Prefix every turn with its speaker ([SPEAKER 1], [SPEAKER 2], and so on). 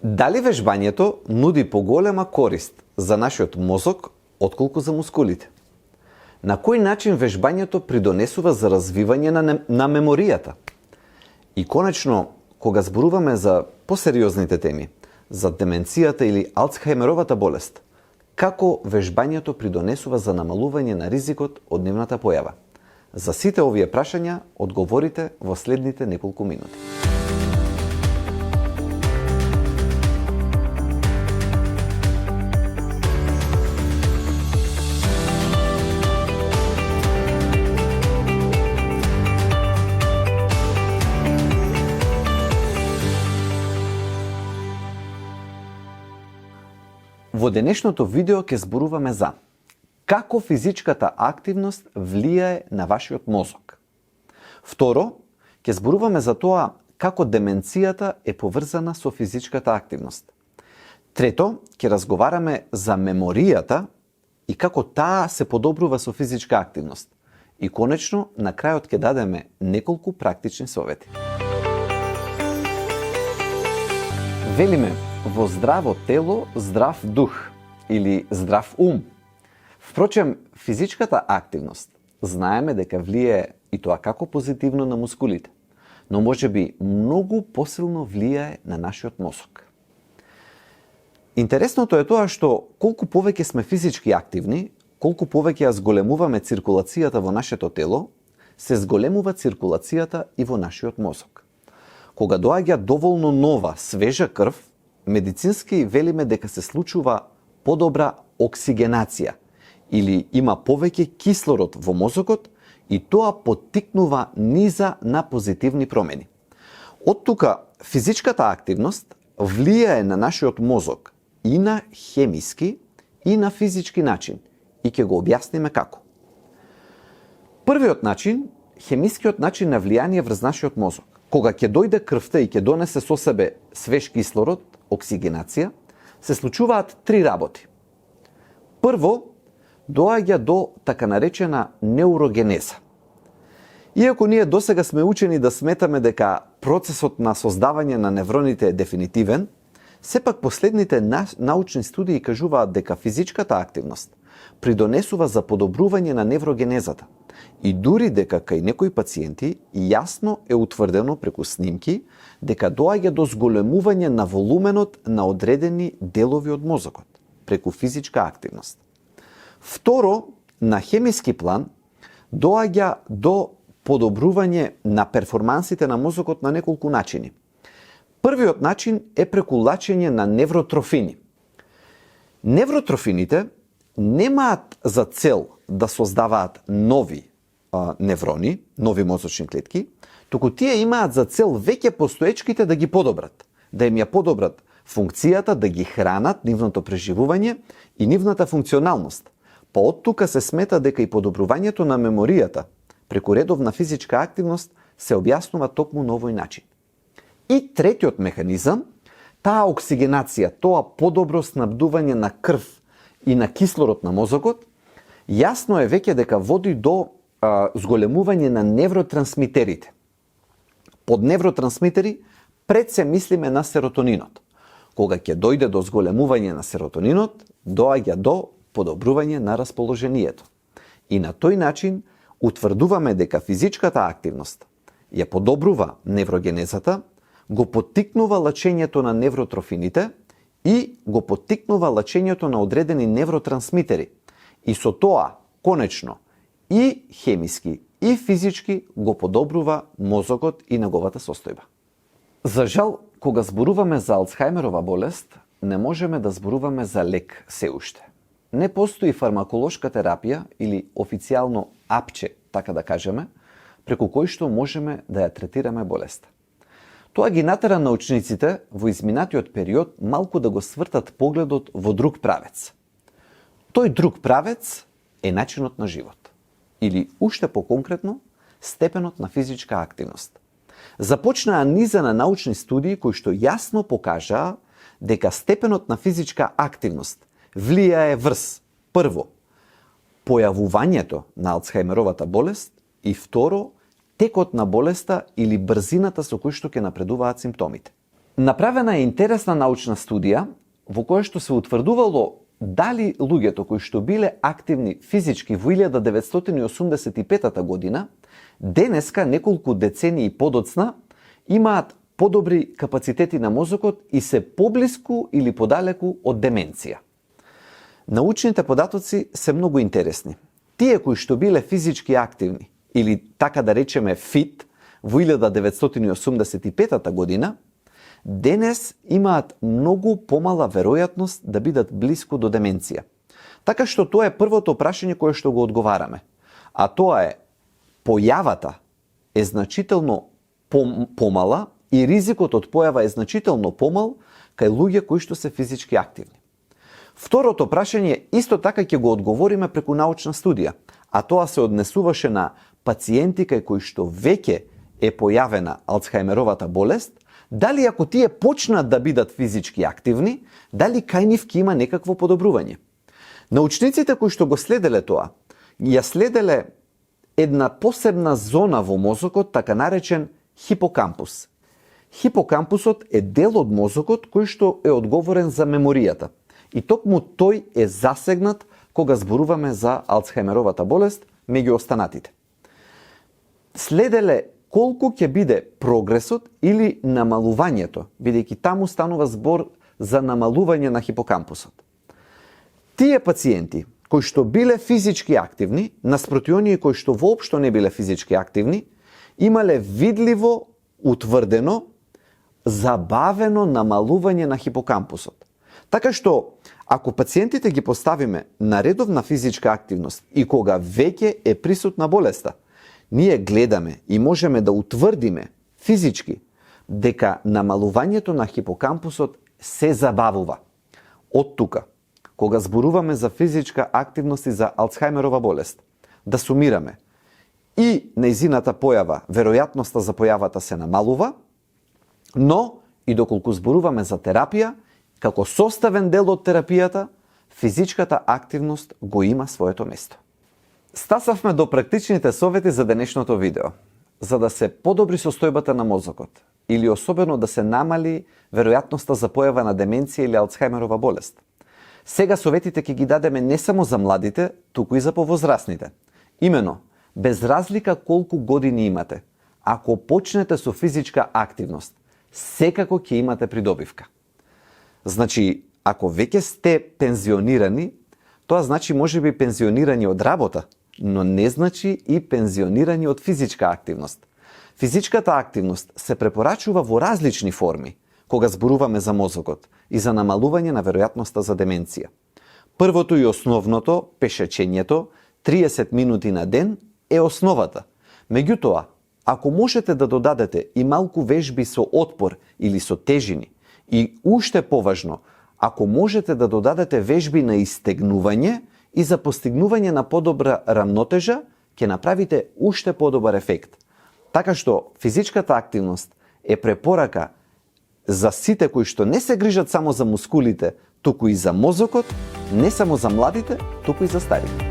[SPEAKER 1] Дали вежбањето нуди поголема корист за нашиот мозок отколку за мускулите? На кој начин вежбањето придонесува за развивање на меморијата? И конечно, кога зборуваме за посериозните теми, за деменцијата или Алцхајмеровата болест, како вежбањето придонесува за намалување на ризикот од нивната појава? За сите овие прашања одговорите во следните неколку минути. Во денешното видео ќе зборуваме за како физичката активност влијае на вашиот мозок. Второ, ќе зборуваме за тоа како деменцијата е поврзана со физичката активност. Трето, ќе разговараме за меморијата и како таа се подобрува со физичка активност. И конечно, на крајот ќе дадеме неколку практични совети. Велиме, во здраво тело, здрав дух или здрав ум. Впрочем, физичката активност знаеме дека влијае и тоа како позитивно на мускулите, но може би многу посилно влијае на нашиот мозок. Интересното е тоа што колку повеќе сме физички активни, колку повеќе ја зголемуваме циркулацијата во нашето тело, се зголемува циркулацијата и во нашиот мозок. Кога доаѓа доволно нова, свежа крв, медицински велиме дека се случува подобра оксигенација или има повеќе кислород во мозокот и тоа поттикнува низа на позитивни промени. Од тука физичката активност влијае на нашиот мозок и на хемиски и на физички начин и ќе го објасниме како. Првиот начин, хемискиот начин на влијание врз нашиот мозок. Кога ќе дојде крвта и ќе донесе со себе свеж кислород, оксигенација, се случуваат три работи. Прво, доаѓа до така наречена неурогенеза. Иако ние досега сме учени да сметаме дека процесот на создавање на невроните е дефинитивен, сепак последните научни студии кажуваат дека физичката активност придонесува за подобрување на неврогенезата и дури дека кај некои пациенти јасно е утврдено преку снимки дека доаѓа до зголемување на волуменот на одредени делови од мозокот преку физичка активност. Второ, на хемиски план доаѓа до подобрување на перформансите на мозокот на неколку начини. Првиот начин е преку лачење на невротрофини. Невротрофините немаат за цел да создаваат нови неврони, нови мозочни клетки, туку тие имаат за цел веќе постоечките да ги подобрат, да им ја подобрат функцијата, да ги хранат нивното преживување и нивната функционалност. Па од тука се смета дека и подобрувањето на меморијата преку редовна физичка активност се објаснува токму на овој начин. И третиот механизам, таа оксигенација, тоа подобро снабдување на крв и на кислород на мозокот, јасно е веќе дека води до зголемување на невротрансмитерите. Под невротрансмитери пред се мислиме на серотонинот. Кога ќе дојде до зголемување на серотонинот, доаѓа до подобрување на расположението. И на тој начин утврдуваме дека физичката активност ја подобрува неврогенезата, го поттикнува лачењето на невротрофините и го поттикнува лачењето на одредени невротрансмитери. И со тоа, конечно, и хемиски, и физички го подобрува мозокот и неговата состојба. За жал, кога зборуваме за Алцхајмерова болест, не можеме да зборуваме за лек се уште. Не постои фармаколошка терапија или официјално апче, така да кажеме, преку кој што можеме да ја третираме болеста. Тоа ги натера научниците во изминатиот период малку да го свртат погледот во друг правец. Тој друг правец е начинот на живот. Или уште поконкретно, степенот на физичка активност. Започнаа низа на научни студии кои што јасно покажаа дека степенот на физичка активност влијае врз, прво, појавувањето на Алцхајмеровата болест и второ, текот на болеста или брзината со кој што ќе напредуваат симптомите. Направена е интересна научна студија во која што се утврдувало дали луѓето кои што биле активни физички во 1985 година, денеска, неколку децении подоцна, имаат подобри капацитети на мозокот и се поблиску или подалеку од деменција. Научните податоци се многу интересни. Тие кои што биле физички активни, или така да речеме фит, во 1985 година, денес имаат многу помала веројатност да бидат блиску до деменција. Така што тоа е првото прашање кое што го одговараме. А тоа е, појавата е значително помала и ризикот од појава е значително помал кај луѓе кои што се физички активни. Второто прашање исто така ќе го одговориме преку научна студија, а тоа се однесуваше на пациенти кај кои што веќе е појавена Алцхајмеровата болест, дали ако тие почнат да бидат физички активни, дали кај нив ќе има некакво подобрување. Научниците кои што го следеле тоа, ја следеле една посебна зона во мозокот, така наречен хипокампус. Хипокампусот е дел од мозокот кој што е одговорен за меморијата. И токму тој е засегнат кога зборуваме за Алцхајмеровата болест меѓу останатите. Следеле колку ќе биде прогресот или намалувањето, бидејќи таму станува збор за намалување на хипокампусот. Тие пациенти кои што биле физички активни, наспроти оние кои што воопшто не биле физички активни, имале видливо, утврдено, забавено намалување на хипокампусот. Така што, ако пациентите ги поставиме на редовна физичка активност и кога веќе е присутна болеста, ние гледаме и можеме да утврдиме физички дека намалувањето на хипокампусот се забавува. Од тука, кога зборуваме за физичка активност и за Алцхајмерова болест, да сумираме и нејзината појава, веројатноста за појавата се намалува, но и доколку зборуваме за терапија, како составен дел од терапијата, физичката активност го има своето место. Стасавме до практичните совети за денешното видео, за да се подобри состојбата на мозокот или особено да се намали веројатноста за појава на деменција или Алцхајмерова болест. Сега советите ќе ги дадеме не само за младите, туку и за повозрасните. Имено, без разлика колку години имате, ако почнете со физичка активност, секако ќе имате придобивка. Значи, ако веќе сте пензионирани, тоа значи можеби пензионирани од работа, но не значи и пензионирани од физичка активност. Физичката активност се препорачува во различни форми, кога зборуваме за мозокот и за намалување на веројатноста за деменција. Првото и основното, пешачењето, 30 минути на ден, е основата. Меѓутоа, ако можете да додадете и малку вежби со отпор или со тежини, и уште поважно, ако можете да додадете вежби на истегнување и за постигнување на подобра рамнотежа, ќе направите уште подобар ефект. Така што физичката активност е препорака за сите кои што не се грижат само за мускулите, туку и за мозокот, не само за младите, туку и за старите.